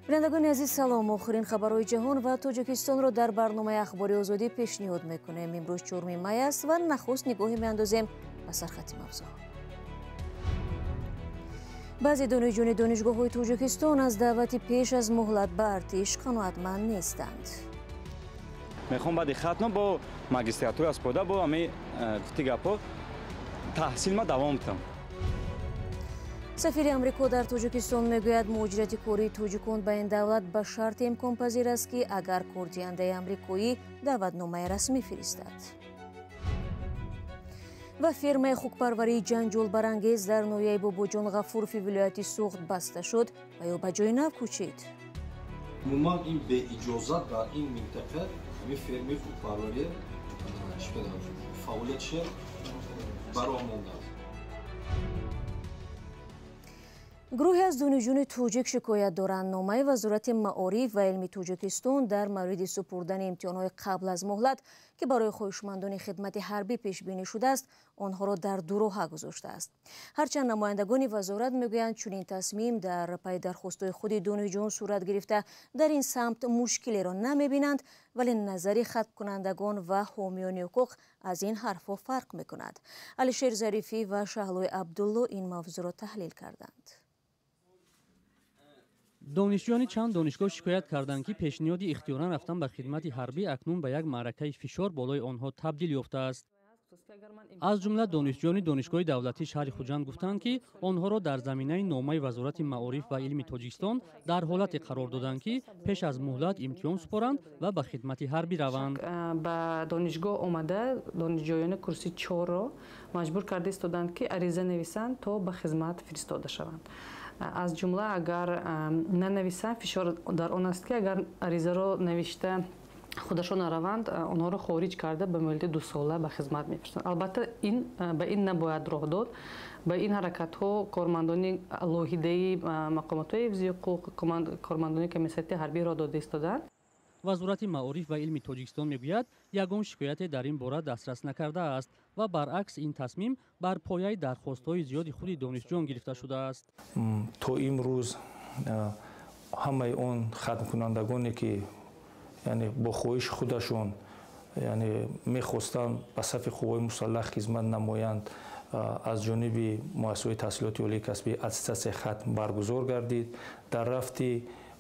Бинандагони азиз, салом. Охирин хабарҳои ҷаҳон ва Тоҷикистонро дар барномаи Ахбори Озодӣ пешниҳод мекунем. Имрӯз 4 май аст ва нахуст нигоҳе меандозем ба сархати мавзӯъ. Баъзе донишҷӯёни донишгоҳҳои Тоҷикистон аз даъвати пеш аз муҳлат ба артиш қаноатманд нестанд. Мехоҳам баъди хатма бо магистратура аспода бо ҳами гуфти гапҳо таҳсилма давом кунам. Сафири Амрико дар Тоҷикистон мегӯяд, муҳоҷирати кории тоҷикон ба ин давлат ба шарти имконпазир аст, ки агар кордиҳандаи амрикоӣ даъватномаи расмӣ фиристад. Ва фермаи хукпарварии ҷанҷолбарангез дар ноҳияи Бобоҷон Ғафурови вилояти Суғд баста шуд ва ё ба ҷои нав кӯчид. Умуман ин беиҷозат дар ин минтақа ҳамин фермаи хукпарварӣ фаъолиятша бароҳ мондааст. Гурӯҳе аз донишҷӯёни тоҷик шикоят доранд. Номаи Вазорати маориф ва илми Тоҷикистон дар мавриди супурдани имтиҳонҳои қабл аз муҳлат, ки барои хоҳишмандони хидмати ҳарбӣ пешбинӣ шудааст, онҳоро дар дуроҳа гузоштааст. Ҳарчанд намояндагони вазорат мегӯянд, чунин тасмим дар пайи дархостҳои худи донишҷӯён сурат гирифта, дар ин самт мушкилеро намебинанд, вале назари хатмкунандагон ва ҳомиёни ҳуқуқ аз ин ҳарфҳо фарқ мекунад. Алишер Зарифӣ ва Шаҳлои Абдулло ин мавзӯъро таҳлил карданд. Донишҷӯёни чанд донишгоҳ шикоят карданд, ки пешниҳоди ихтиёран рафтан ба хидмати ҳарбӣ акнун ба як маъракаи фишор болои онҳо табдил ёфтааст. Аз ҷумла донишҷӯёни Донишгоҳи давлатии шаҳри Хуҷанд гуфтанд, ки онҳоро дар заминаи номаи Вазорати маориф ва илми Тоҷикистон дар ҳолате қарор доданд, ки пеш аз муҳлат имтиҳон супоранд ва ба хидмати ҳарбӣ раванд. Ба донишгоҳ омада донишҷӯёни курси 4-ро маҷбур карда истоданд, ки ариза нависанд, то ба хизмат фиристода шаванд. Аз ҷумла агар нанависанд, фишор дар он аст, ки агар аризаро навишта худашон нараванд, онҳоро хориҷ карда ба муҳлати 2 сола ба хизмат мефиристанд. Албатта, ин ба ин набояд роҳ дод. Ба ин ҳаракатҳо кормандони алоҳидаи мақомотҳои ҳифзи ҳуқуқ, кормандони комиссариати ҳарбӣ роҳ дода истоданд. Вазорати маориф ва илми Тоҷикистон мегӯяд, ягон шикояте дар ин бора дастрас накардааст ва баръакс ин тасмим бар пояи дархостҳои зиёди худи донишҷӯён гирифта шудааст. То имрӯз ҳамаи он хатмкунандагоне, ки яъне бо хоҳиши худашон, яъне мехостанд ба сафи қувваҳои мусаллаҳ хизмат намоянд, аз ҷониби муассисаҳои таҳсилоти олии касбӣ аттестатсияи хатм баргузор гардид. Дар рафти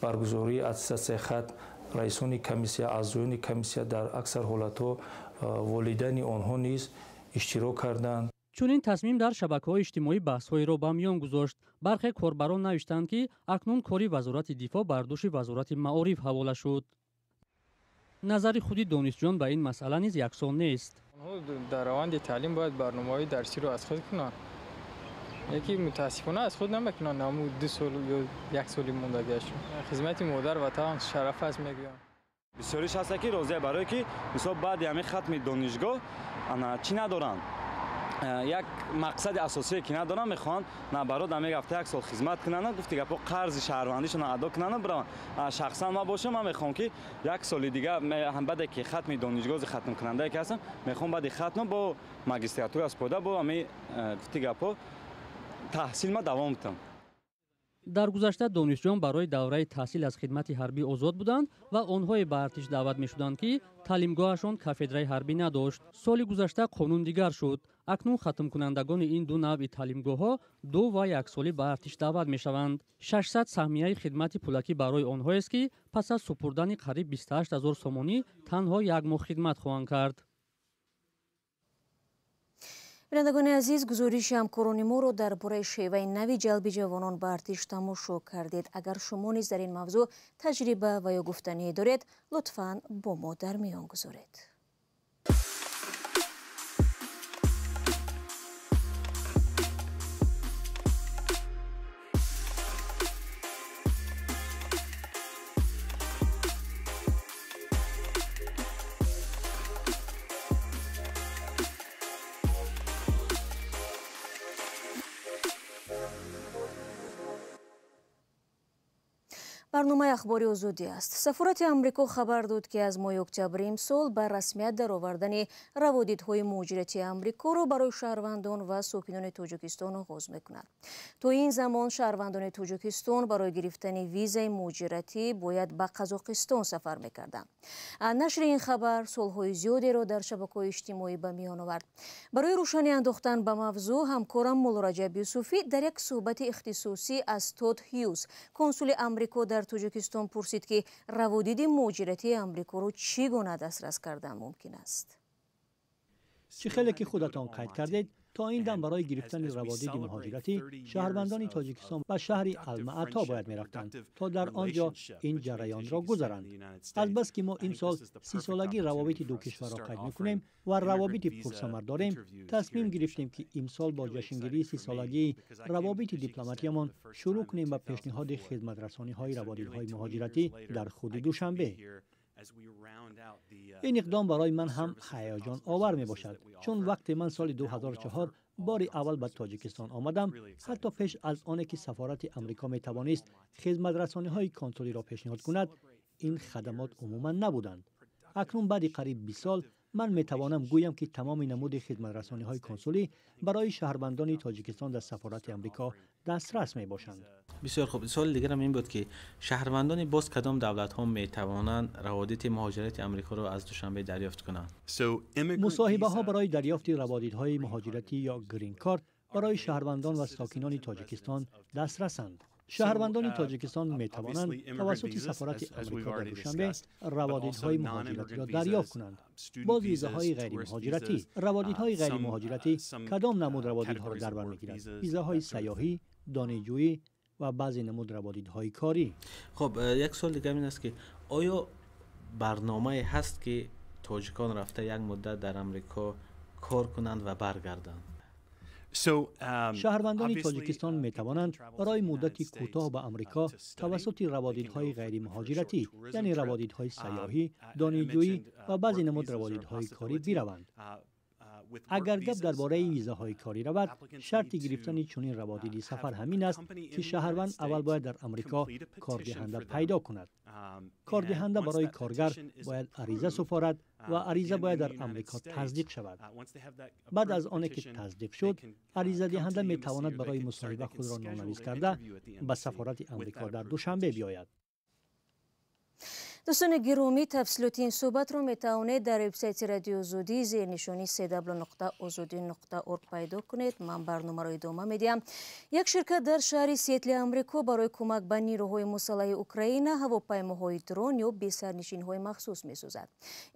баргузории аттестатсияи хатм раисони комиссия, аъзоёни комиссия, дар аксар ҳолатҳо волидайни онҳо низ иштирок карданд. Чунин тасмим дар шабакаҳои иҷтимоӣ баҳсҳоеро ба миён гузошт. Бархе корбарон навиштанд, ки акнун кори Вазорати дифоъ бар дӯши Вазорати маориф ҳавола шуд. Назари худи донишҷӯён ба ин масъала низ яксон нест. Онҳо дар раванди таълим бояд барномаҳои дарсиро аз худ кунанд, яке мутаассифона аз худ намекунанд. Ҳамун 2 сол ё як соли мондагиашон хизмати модар ватан шараф аст, мегӯянд. Бисёриш ҳаста, ки розия, барое ки мисол баъди ҳамин хатми донишгоҳ ана чӣ надоранд, як мақсади асосие ки надоранд, мехоҳанд наоборот ҳамин рафта як сол хизмат кунанд, гуфти гапҳо, қарзи шаҳрвандишонро адо кунанд, бираванд. Шахсан ман бошам, ман мехоҳам, ки як соли дига баъде ки хатми донишгоҳи хатмкунандае ки ҳастам, мехоҳам баъди хатма бо магистратура аспода бо ҳамин гуфти гапҳо таҳсилма давом кунам. Дар гузашта донишҷӯён барои давраи таҳсил аз хидмати ҳарбӣ озод буданд ва онҳое ба артиш даъват мешуданд, ки таълимгоҳашон кафедраи ҳарбӣ надошт. Соли гузашта қонун дигар шуд. Акнун хатмкунандагони ин ду навъи таълимгоҳҳо ду ва яксолӣ ба артиш даъват мешаванд. 600 саҳмияи хидмати пулакӣ барои онҳоест, ки пас аз супурдани қариб 28 ҳазор сомонӣ танҳо як моҳ хидмат хоҳанд кард. Бинандагони азиз, гузориши ҳамкорони моро дар бораи шеваи нави ҷалби ҷавонон ба артиш тамошо кардед. Агар шумо низ дар ин мавзӯъ таҷриба ва ё гуфтание доред, лутфан бо мо дар миён гузоред. Барномаи Ахбори Озодӣ аст. Сафорати Амрико хабар дод, ки аз моҳи октябри имсол ба расмият даровардани раводидҳои муҳоҷирати Амрикоро барои шаҳрвандон ва сокинони Тоҷикистон оғоз мекунад. То ин замон шаҳрвандони Тоҷикистон барои гирифтани визаи муҳоҷиратӣ бояд ба Қазоқистон сафар мекарданд. Нашри ин хабар суолҳои зиёдеро дар шабакаҳои иҷтимоӣ ба миён овард. Барои рӯшанӣ андохтан ба мавзӯъ ҳамкорам Муллораҷаб Юсуфӣ дар як суҳбати ихтисосӣ аз Тод Ҳюз, консули Амрико дар Тоҷикистон, пурсид, ки раводиди муҳоҷиратии Амрикоро чӣ гуна дастрас кардан мумкин аст. Чӣ хеле ки худатон қайд кардед, то ин дам барои гирифтани раводиди муҳоҷиратӣ шаҳрвандони Тоҷикистон ба шаҳри Алмаато бояд мерафтанд, то дар он ҷо ин ҷараёнро гузаранд. Азбаски мо имсол 30-солагии равобити ду кишварро қайд мекунем ва равобити пурсамар дорем, тасмим гирифтем, ки имсол бо ҷашнгирии 30-солагии равобити дипломатиямон шурӯъ кунем ба пешниҳоди хизматрасониҳои раводидҳои муҳоҷиратӣ дар худи Душанбе. Ин иқдом барои ман ҳам ҳаяҷоновар мебошад, чун вақте ман соли 2004 бори аввал ба Тоҷикистон омадам, ҳатто пеш аз оне ки сафорати Амрико метавонист хизматрасониҳои консулиро пешниҳод кунад, ин хадамот умуман набуданд. Акнун баъди қариб 20 сол ман метавонам гӯям, ки тамоми намуди хизматрасониҳои консулӣ барои шаҳрвандони Тоҷикистон дар сафорати Амрико дастрас мебошанд. Бисёр хуб. Суоли дигарам ин буд, ки шаҳрвандони боз кадом давлатҳо метавонанд раводити муҳоҷирати Амрикоро аз Душанбе дарёфт кунанд? Мусоҳибаҳо барои дарёфти раводидҳои муҳоҷиратӣ ё грин-карт барои шаҳрвандон ва сокинони Тоҷикистон дастрасанд. Шаҳрвандони Тоҷикистон метавонанд тавассути сафорати Амрико дар Душанбе раводидҳои муҳоҷиратиро дарёфт кунанд. Боз визаҳои ғайримуҳоҷиратӣ. Раводидҳои ғайримуҳоҷиратӣ кадом намуд раводидҳоро дар бар мегирад? Визаҳои сайёҳӣ, донишҷӯӣ ва баъзе намуд раводидҳои корӣ. Хуб, як суол дигар ин аст, ки оё барномае ҳаст, ки тоҷикон рафта як муддат дар Амрико кор кунанд ва баргарданд? Шаҳрвандони Тоҷикистон метавонанд барои муддати кӯтоҳ ба Амрико тавассути раводидҳои ғайримуҳоҷиратӣ, яъне раводидҳои сайёҳӣ, донишҷӯӣ ва баъзе намуд раводидҳои корӣ бираванд. Агар гап дар бораи визаҳои корӣ равад, шарти гирифтани чунин раводиди сафар ҳамин аст, ки шаҳрванд аввал бояд дар Амрико кордиҳанда пайдо кунад. Кордиҳанда барои коргар бояд ариза супорад ва ариза бояд дар Амрико тасдиқ шавад. Баъд аз оне ки тасдиқ шуд, аризадиҳанда метавонад барои мусоҳиба худро номнавис карда ба сафорати Амрико дар Душанбе биёяд. Дӯстони гиромӣ, тафсилоти ин суҳбатро метавонед дар вебсайти Радиои Озодӣ зери нишони cw.ozodi.org пайдо кунед. Ман барномаро идома медиҳам. Як ширкат дар шаҳри Сиэтли Амрико барои кӯмак ба нирӯҳои мусаллаҳи Украина ҳавопаймоҳои дрон ё бесарнишинҳои махсус месозад.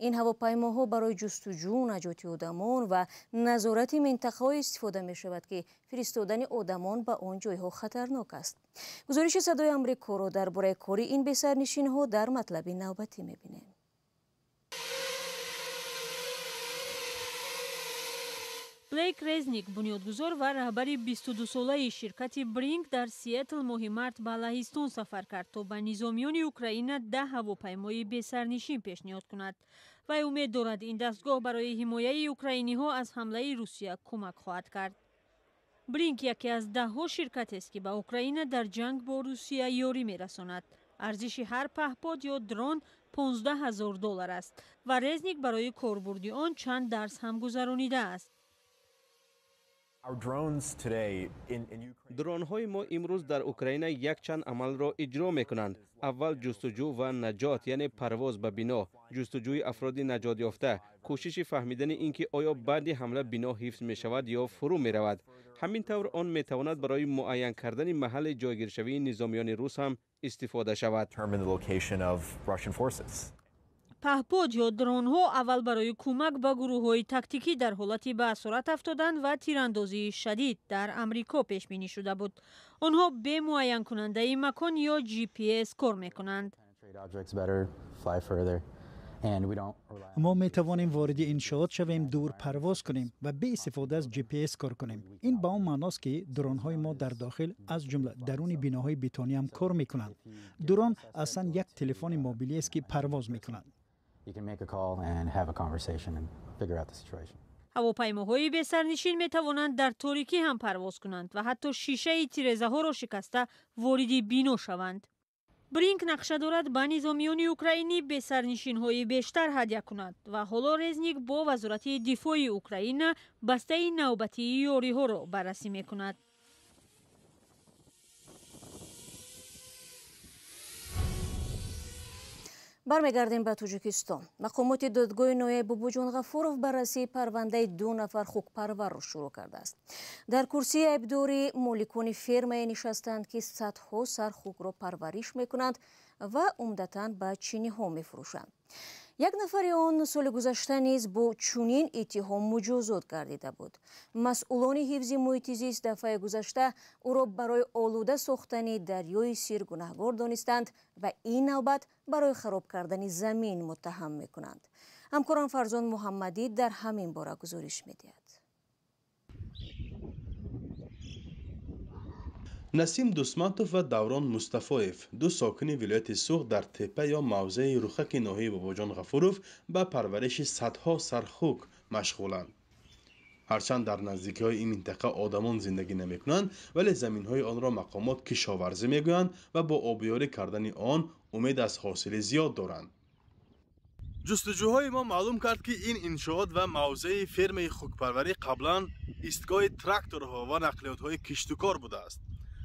Ин ҳавопаймоҳо барои ҷустуҷӯ, наҷоти одамон ва назорати минтақаҳое истифода мешавад, ки фиристодани одамон ба он ҷойҳо хатарнок аст. Гузориши Садои Амрикоро дар бораи кори ин бесарнишинҳо дар матлаби навбатӣ мебинем. Блейк Резник, бунёдгузор ва раҳбари 22-солаи ширкати Бринк дар Сиэтл, моҳи март ба Лаҳистон сафар кард, то ба низомиёни Украина 10 ҳавопаймои бесарнишин пешниҳод кунад. Вай умед дорад, ин дастгоҳ барои ҳимояи украиниҳо аз ҳамлаи Русия кӯмак хоҳад кард. Бринк яке аз даҳҳо ширкатест, ки ба Украина дар ҷанг бо Русия ёрӣ мерасонад. Арзиши ҳар паҳпод ё дрон 15 ҳазор доллар аст ва Резник барои корбурди он чанд дарс ҳам гузаронидааст. Дронҳои мо имрӯз дар Украина якчанд амалро иҷро мекунанд. Аввал, ҷустуҷӯ ва наҷот, яъне парвоз ба бино, ҷустуҷӯи афроди наҷотёфта, кӯшиши фаҳмидани ин ки оё баъди ҳамла бино ҳифз мешавад ё фурӯ меравад. Ҳамин тавр, он метавонад барои муайян кардани маҳалли ҷойгиршавии низомиёни рус ҳам истифода шавад. Паҳпод ё дронҳо аввал барои кӯмак ба гурӯҳҳои тактикӣ дар ҳолати ба асорат афтодан ва тирандозии шадид дар Амрико пешбинӣ шуда буд. Онҳо бе муайянкунандаи макон ё GPS кор мекунанд. Мо метавонем вориди иншоот шавем, дур парвоз кунем ва беистифода аз GPS кор кунем. Ин ба он маъност, ки дронҳои мо дар дохил, аз ҷумла даруни биноҳои бетонӣ ҳам кор мекунанд. Дрон аслан як телефони мобилиест, ки парвоз мекунад. Ҳавопаймоҳои бесарнишин метавонанд дар торикӣ ҳам парвоз кунанд ва ҳатто шишаи тирезаҳоро шикаста вориди бино шаванд. Бринк нақша дорад ба низомиёни украинӣ бесарнишинҳои бештар ҳадя кунад ва ҳоло Резник бо Вазорати дифои Украина бастаи навбатии ёриҳоро баррасӣ мекунад. Бармегардем ба Тоҷикистон. Мақомоти додгоҳи ноҳияи Бобоҷон Ғафуров баррасии парвандаи 2 нафар хукпарварро шурӯъ кардааст. Дар курсии айбдорӣ моликони фермае нишастанд, ки садҳо сар хукро парвариш мекунанд ва умдатан ба чиниҳо мефурӯшанд. Як нафари он соли гузашта низ бо чунин иттиҳом муҷозот гардида буд. Масъулони ҳифзи муҳити зист дафъаи гузашта ӯро барои олуда сохтани дарёи Сир гунаҳгор донистанд ва ин навбат барои хароб кардани замин муттаҳам мекунанд. Ҳамкорон Фарзон Муҳаммадӣ дар ҳамин бора гузориш медиҳад. Насим Дусматов ва Даврон Мустафоев, ду сокини вилояти Суғд, дар тепа ё мавзеи Рухаки ноҳияи Бобоҷон Ғафуров ба парвариши садҳо сар хук машғуланд. Ҳарчанд дар наздикиҳои ин минтақа одамон зиндагӣ намекунанд, вале заминҳои онро мақомот кишоварзӣ мегӯянд ва бо обиёрӣ кардани он умед аз ҳосили зиёд доранд. Ҷустуҷӯҳои мо маълум кард, ки ин иншоот ва мавзеи фермаи хукпарварӣ қаблан истгоҳи тракторҳо ва нақлиётҳои киштукор будааст.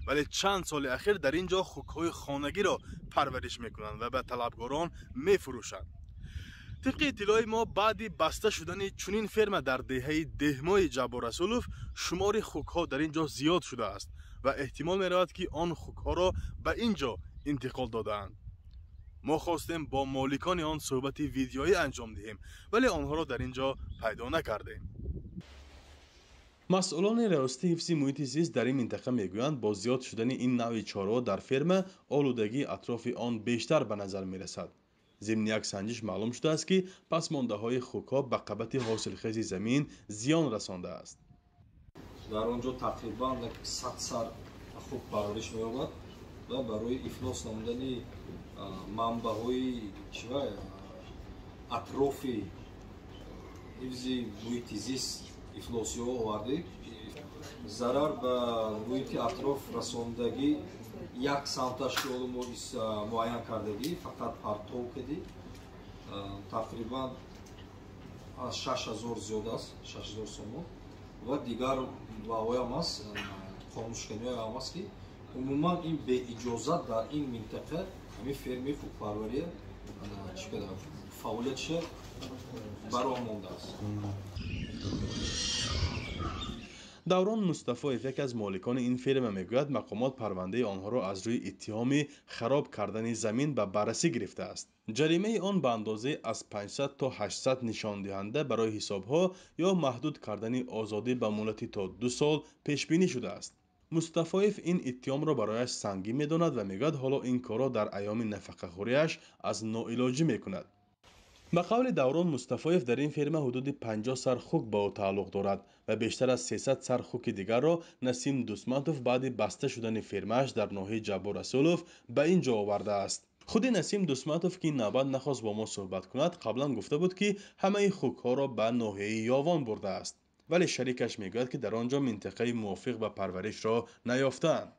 Вале чанд соли ахир дар ин ҷо хукҳои хонагиро парвариш мекунанд ва ба талабгорон мефурӯшанд. Тибқи иттилои мо, баъди баста шудани чунин ферма дар деҳаи Деҳмои Ҷабборрасулов шумори хукҳо дар ин ҷо зиёд шудааст ва эҳтимол меравад, ки он хукҳоро ба ин ҷо интиқол додаанд. Мо хостем бо моликони он суҳбати видеоӣ анҷом диҳем, вале онҳоро дар ин ҷо пайдо накардем. Масъулони раёсати ҳифзи муҳити зист дар ин минтақа мегӯянд, бо зиёд шудани ин навъи чорво дар ферма олудагии атрофи он бештар ба назар мерасад. Зимни як санҷиш маълум шудааст, ки пасмондаҳои хукҳо ба қабати ҳосилхези замин зиён расондааст. Дар он ҷо тақрибан 100 сар хук парвариш меёбад ва барои ифлос намудани манбаъҳои атрофи ҳифзи муҳити зист ифлосиҳо овардем. Зарар ба муҳити атроф расондагӣ як самташ ки ҳоло мо муайян кардагӣ, фақат партов кардӣ, тақрибан аз 6000 зиёд аст, 6000 сомон, ва дигар ваҳоям аст, қонуншиканиҳоям аст, ки умуман ин беиҷозат дар ин минтақа ҳамин фермаи хукпарвария фаъолиятша бароҳ мондааст. Даврон Мустафоев, яке аз моликони ин ферма, мегӯяд, мақомот парвандаи онҳоро аз рӯи иттиҳоми хароб кардани замин ба баррасӣ гирифтааст. Ҷаримаи он ба андозаи аз 500 то 800 нишондиҳанда барои ҳисобҳо ё маҳдуд кардани озодӣ ба муҳлати то 2 сол пешбинӣ шудааст. Мустафоев ин иттиҳомро барояш сангин медонад ва мегӯяд, ҳоло ин корро дар айёми нафақахӯриаш аз ноилоҷӣ мекунад. Ба қавли Даврон Мустафоев, дар ин ферма ҳудуди 50 сар хук ба ӯ тааллуқ дорад ва бештар аз 300 сар хуки дигарро Насим Дусматов баъди баста шудани фермааш дар ноҳияи Ҷабборрасулов ба ин ҷо овардааст. Худи Насим Дусматов, ки ин навбат нахост бо мо суҳбат кунад, қаблан гуфта буд, ки ҳамаи хукҳоро ба ноҳияи Ёвон бурдааст. Вале шарикаш мегӯяд, ки дар он ҷо минтақаи мувофиқ ба парваришро наёфтаанд.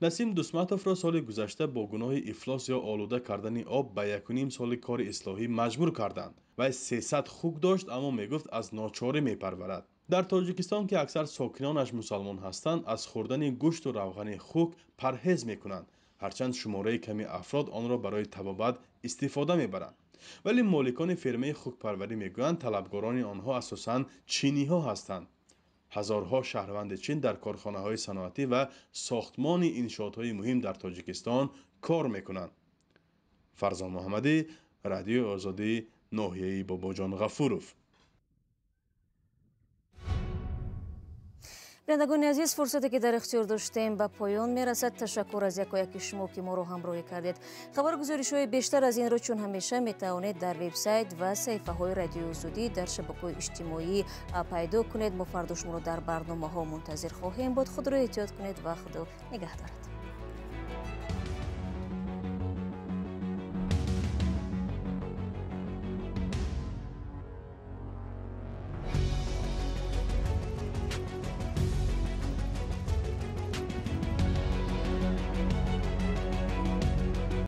Насим Дусматовро соли гузашта бо гуноҳи ифлос ё олуда кардани об ба 1,5 соли кори ислоҳӣ маҷбур карданд. Вай 300 хук дошт, аммо мегуфт аз ночорӣ мепарварад. Дар Тоҷикистон, ки аксар сокинонаш мусалмон ҳастанд, аз хӯрдани гӯшту равғани хук парҳез мекунанд, ҳарчанд шумораи ками афрод онро барои табобат истифода мебаранд. Вале моликони фермаи хукпарварӣ мегӯянд, талабгорони онҳо асосан чиниҳо ҳастанд. Ҳазорҳо шаҳрванди Чин дар корхонаҳои саноатӣ ва сохтмони иншоотҳои муҳим дар Тоҷикистон кор мекунанд. Фарзон Муҳаммадӣ, Радиои Озодӣ, ноҳияи Бобоҷон Ғафуров. Бинандагони азиз, фурсате ки дар ихтиёр доштем ба поён мерасад. Ташаккур аз якояки шумо, ки моро ҳамроҳӣ кардед. Хабаргузоришҳои бештар аз инро чун ҳамеша метавонед дар вебсайт ва саҳифаҳои Радиои Озодӣ дар шабакаҳои иҷтимоӣ пайдо кунед. Мо фардо шуморо дар барномаҳо мунтазир хоҳем буд. Худро эҳтиёт кунед ва худо нигаҳдорад.